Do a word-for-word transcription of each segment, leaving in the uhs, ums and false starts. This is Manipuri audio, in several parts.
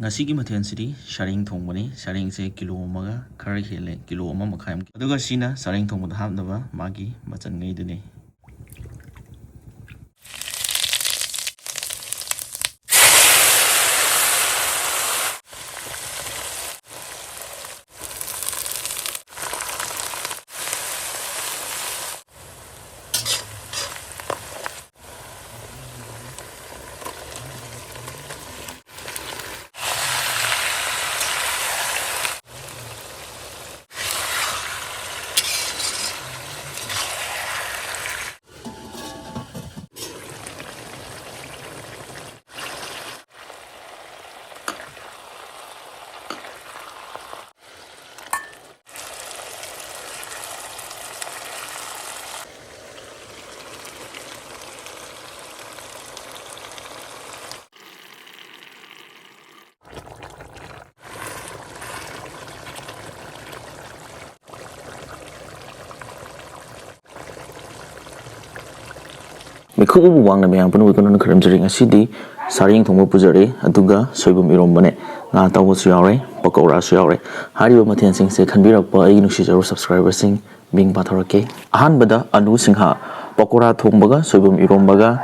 ꯉꯁꯤꯒꯤ ꯃꯊꯦꯜꯁꯤꯗꯤ ꯁꯔꯦꯡ ꯊꯣꯡꯕꯅꯤ꯫ ꯁꯔꯦꯡꯁꯦ ꯀꯤꯂꯣ ꯑꯃꯒ ꯈꯔ ꯍꯦꯜꯂꯦ, ꯀꯤꯂꯣ ꯑꯃ ꯃꯈꯥꯏꯃꯨꯛ꯫ ꯑꯗꯨꯒ ꯁꯤꯅ ꯁꯔꯦꯡ ꯊꯣꯡꯕꯗ ꯍꯥꯞꯅꯕ ꯃꯥꯒꯤ ꯃꯆꯟꯉꯩꯗꯨꯅꯤ꯫ ꯃꯤꯈꯨꯞ ꯎꯕꯨ ꯋꯥꯡꯅ ꯃꯌꯥꯝ ꯄꯨꯝꯅꯃꯛ ꯀꯟꯅ ꯈꯨꯔꯨꯝꯖꯔꯤ꯫ ꯉꯁꯤꯗꯤ ꯁꯥꯔꯦꯡ ꯊꯣꯡꯕ ꯄꯨꯖꯔꯦ, ꯑꯗꯨꯒ ꯁꯣꯏꯕꯨꯝ ꯏꯔꯣꯝꯕꯅꯦ, ꯉꯥ ꯑꯇꯥꯎꯕꯁꯨ ꯌꯥꯎꯔꯦ, ꯄꯀꯧꯔꯥꯁꯨ ꯌꯥꯎꯔꯦ꯫ ꯍꯥꯏꯔꯤꯕ ꯃꯊꯦꯜꯁꯤꯡꯁꯦ ꯈꯟꯕꯤꯔꯛꯄ ꯑꯩꯒꯤ ꯅꯨꯡꯁꯤꯖꯔꯕ subscriberꯁꯤꯡ ꯃꯤꯡ ꯄꯥꯊꯣꯔꯛꯀꯦ꯫ ꯑꯍꯥꯟꯕꯗ ꯑꯅꯨ ꯁꯤꯡꯍ, ꯄꯀꯧꯔꯥ ꯊꯣꯡꯕꯒ ꯁꯣꯏꯕꯨꯝ ꯏꯔꯣꯝꯕꯒ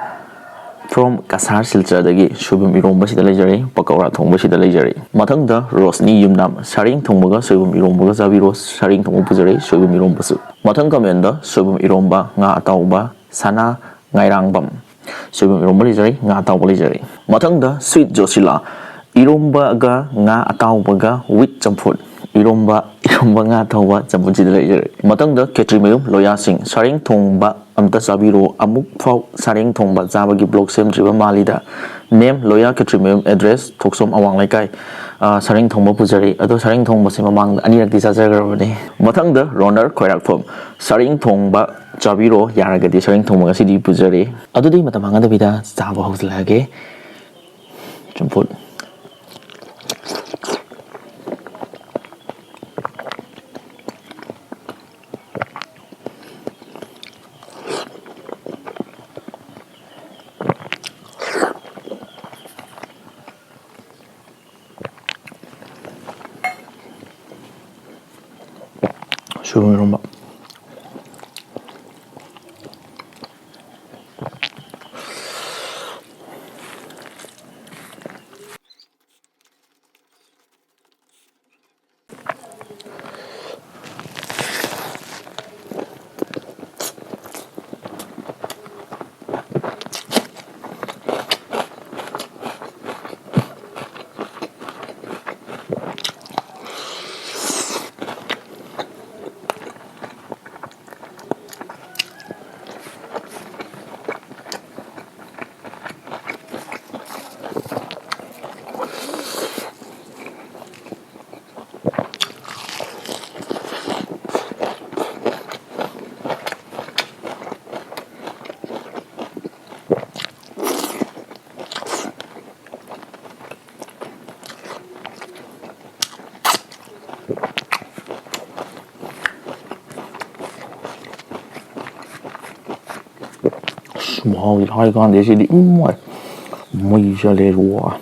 from ꯀꯁꯥꯔ ꯁꯤꯜꯆꯔꯗꯒꯤ ꯁꯣꯏꯕꯨꯝ ꯏꯔꯣꯝꯕꯁꯤꯗ ꯂꯩꯖꯔꯦ, ꯄꯀꯧꯔꯥ ꯊꯣꯡꯕꯁꯤꯗ ꯂꯩꯖꯔꯦ꯫ ꯃꯊꯪꯗ ꯔꯣꯁꯅꯤ ꯌꯨꯝꯅꯥꯝ, ꯁꯥꯔꯦꯡ ꯊꯣꯡꯕꯒ ꯁꯣꯏꯕꯨꯝ ꯏꯔꯣꯝꯕꯒ ꯆꯥꯕꯤꯔꯣ, ꯁꯥꯔꯦꯡ ꯊꯣꯡꯕ ꯄꯨꯖꯔꯦ, ꯁꯣꯏꯕꯨꯝ ꯏꯔꯣꯝꯕꯁꯨ꯫ ꯃꯊꯪ ꯀꯃꯦꯟꯗ ꯁꯣꯏꯕꯨꯝ ꯏꯔꯣꯝꯕ, ꯉꯥ ꯑꯇꯥꯎꯕ, ꯁꯅꯥ ꯉꯥꯏꯔꯥꯡꯕꯝ꯫ ꯁꯣꯏꯕꯨꯝ ꯏꯔꯣꯝꯕ ꯂꯩꯖꯔꯦ, ꯉꯥ ꯑꯇꯥꯎꯕ ꯂꯩꯖꯔꯦ꯫ ꯃꯊꯪꯗ ꯁ꯭ꯋꯤꯠ ꯖꯣꯁꯤꯂꯥ, ꯏꯔꯣꯝꯕꯒ ꯉꯥ ꯑꯇꯥꯎꯕꯒ with ꯆꯝꯐꯨꯠ꯫ ꯏꯔꯣꯝꯕ, ꯏꯔꯣꯝꯕ ꯉꯥ ꯑꯇꯥꯎꯕ ꯆꯝꯐꯨꯠꯁꯤꯗ ꯂꯩꯖꯔꯦ꯫ ꯃꯊꯪꯗ ꯈꯦꯇ꯭ꯔꯤꯃꯌꯨꯝ ꯂꯣꯌꯥꯁꯤꯡ, ꯁꯥꯔꯦꯡ ꯊꯣꯡꯕ ꯑꯝꯇ ꯆꯥꯕꯤꯔꯣ, ꯑꯃꯨꯛ ꯐꯥꯎ ꯁꯥꯔꯦꯡ ꯊꯣꯡꯕ ꯆꯥꯕꯒꯤ vlog ꯁꯦꯝꯗ꯭ꯔꯤꯕ ꯃꯥꯜꯂꯤꯗ꯫ Name ꯂꯣꯌꯥ ꯈꯦꯇ꯭ꯔꯤꯃꯌꯨꯝ, address ꯊꯣꯛꯆꯣꯝ ꯑꯋꯥꯡ ꯂꯩꯀꯥꯏ꯫ ꯑ, ꯁꯥꯔꯦꯡ ꯊꯣꯡꯕ ꯄꯨꯖꯔꯦ꯫ ꯑꯗꯣ ꯁꯥꯔꯦꯡ ꯊꯣꯡꯕꯁꯦ ꯃꯃꯥꯡꯗ ꯑꯅꯤꯔꯛꯇꯤ ꯆꯥꯖꯈ꯭ꯔꯕꯅꯦ꯫ ꯃꯊꯪꯗ ꯔꯣꯅꯔ ꯈꯣꯏꯔꯥꯛꯐꯝ, ꯁꯥꯔꯦꯡ ꯊꯣꯡꯕ ꯆꯥꯕꯤꯔꯣ, ꯌꯥꯔꯒꯗꯤ ꯁꯥꯔꯦꯡ ꯊꯣꯡꯕ ꯉꯁꯤꯗꯤ ꯄꯨꯖꯔꯦ꯫ ꯑꯗꯨꯗꯤ ꯃꯇꯝ ꯃꯥꯡꯍꯟꯗꯕꯤꯗ ꯆꯥꯕ ꯍꯧꯖꯤꯜꯂꯛꯑꯒꯦ꯫ ꯆꯝꯐꯨꯠ꯫ ꯁꯣꯏꯕꯨꯝ ꯏꯔꯣꯝꯕ꯫ ꯑꯁ, ꯃꯍꯥꯎꯗꯤ ꯍꯥꯏ ꯀꯥꯟꯗꯦ ꯁꯤꯗꯤ꯫ ꯎꯝ, ꯃꯩ ꯆꯠꯂꯦ ꯋꯥ꯫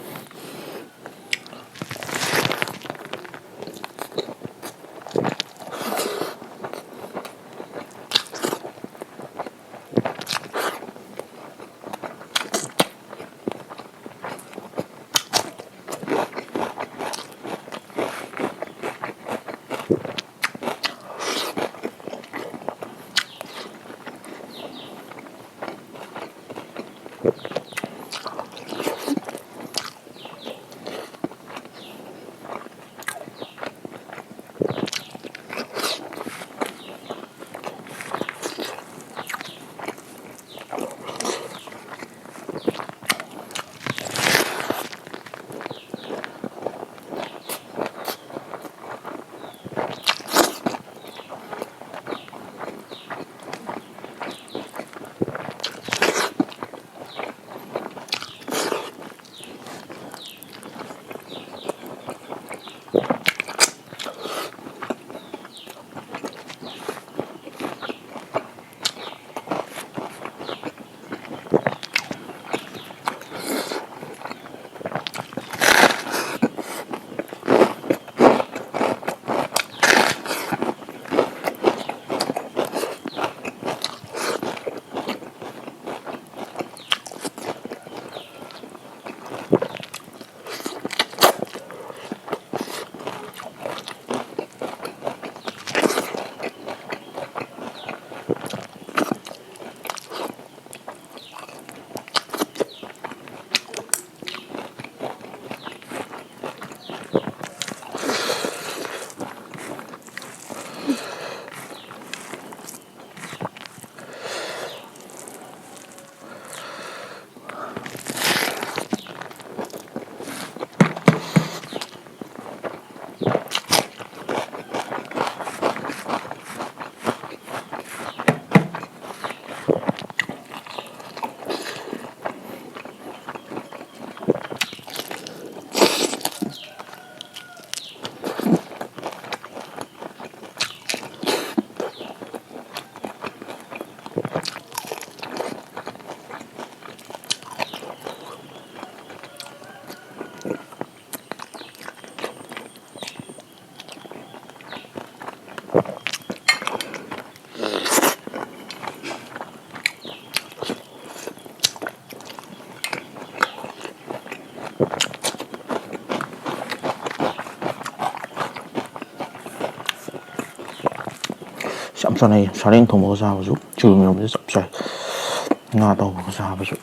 ꯆꯥꯅꯩ꯫ ꯁꯔꯦꯡ ꯊꯣꯡꯕꯒ ꯆꯥꯕꯁꯨ ꯁꯣꯏꯕꯨꯝ ꯏꯔꯣꯝꯕꯁꯦ ꯆꯞ ꯆꯥꯏ꯫ ꯉꯥ ꯑꯇꯥꯎꯕꯒ ꯆꯥꯕꯁꯨ꯫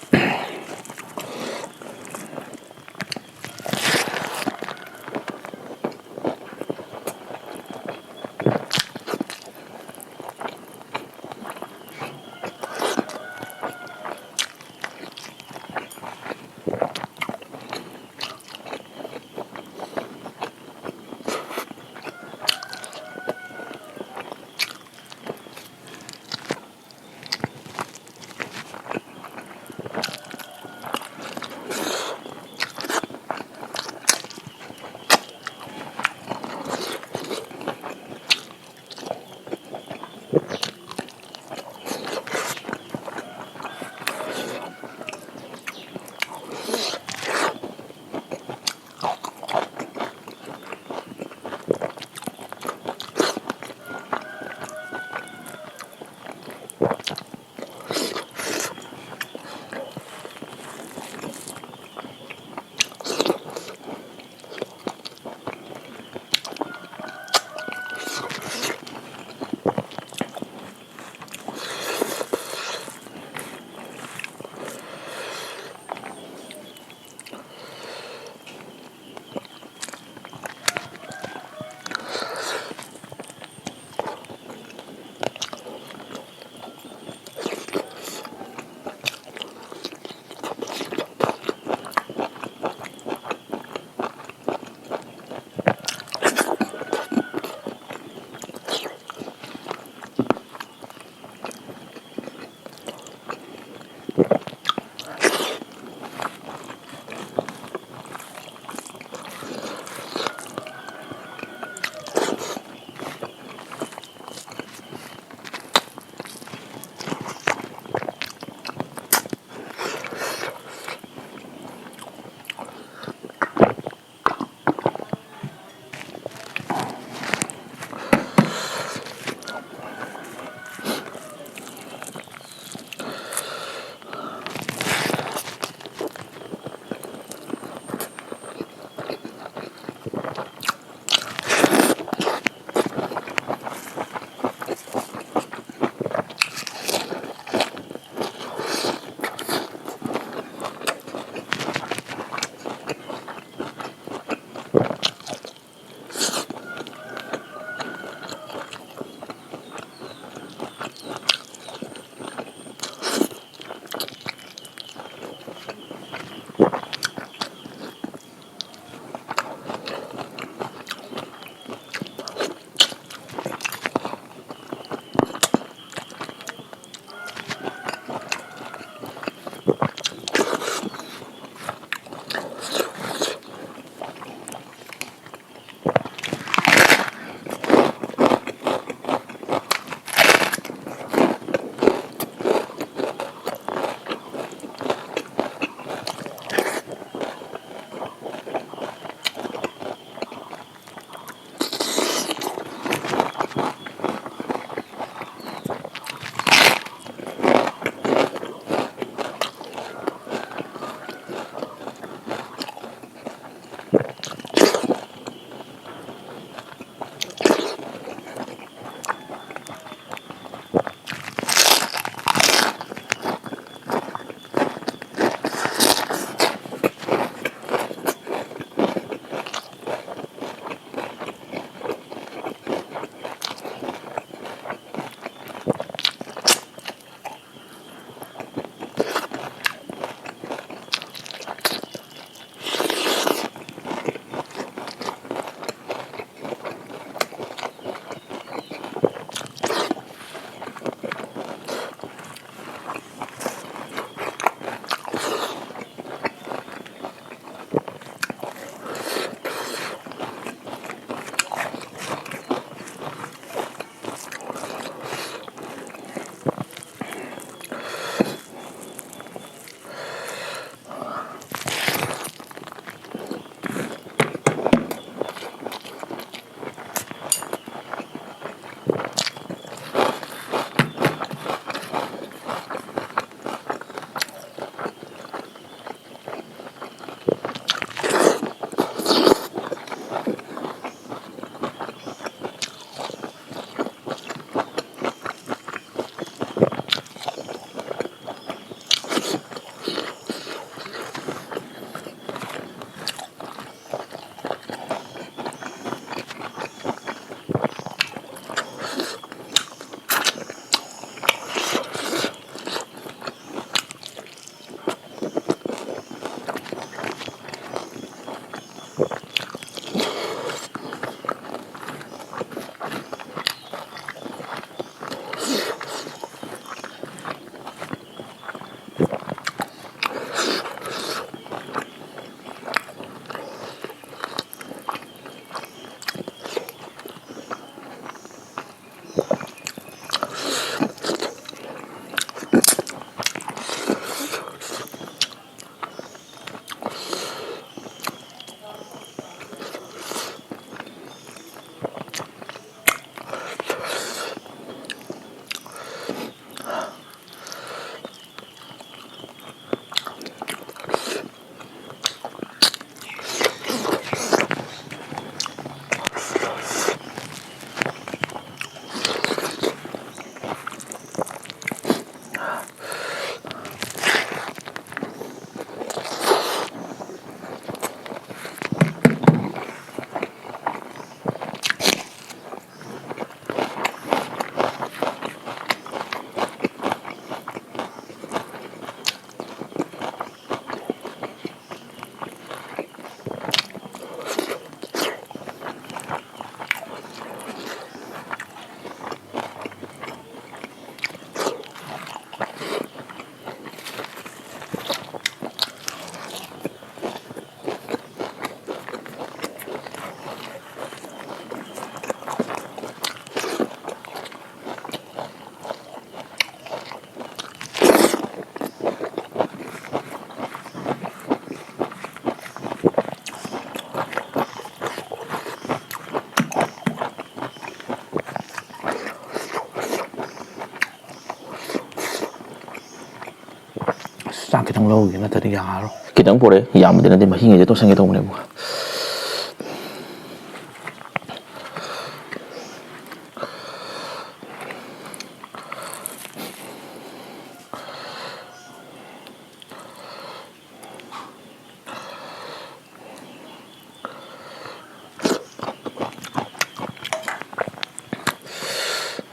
ꯆꯥꯛ ꯈꯤꯇꯪ ꯂꯧꯔꯨꯒꯦ, ꯅꯠꯇ꯭ꯔꯗꯤ ꯌꯥꯔꯔꯣꯏ꯫ ꯈꯤꯇꯪ ꯄꯨꯔꯛꯑꯦ, ꯌꯥꯝꯕꯗꯤ ꯅꯠꯇꯦ, ꯃꯍꯤꯉꯩꯁꯦ ꯇꯣꯠꯁꯟꯒꯦ ꯇꯧꯕꯅꯦꯕ꯫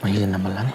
ꯃꯍꯤꯁꯦ ꯅꯝꯃꯜꯂꯅꯤ꯫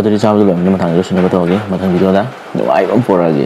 ꯑꯗꯨꯗꯤ ꯆꯥꯕꯗ ꯂꯣꯏꯔꯕꯅꯤꯅ ꯃꯊꯪꯗ ꯂꯣꯏꯁꯤꯟꯅꯕ ꯇꯧꯔꯒꯦ꯫ ꯃꯊꯪ ꯚꯤꯗꯤꯑꯣꯗ ꯅꯨꯡꯉꯥꯏꯕ ꯑꯃ ꯄꯨꯔꯛꯑꯒꯦ꯫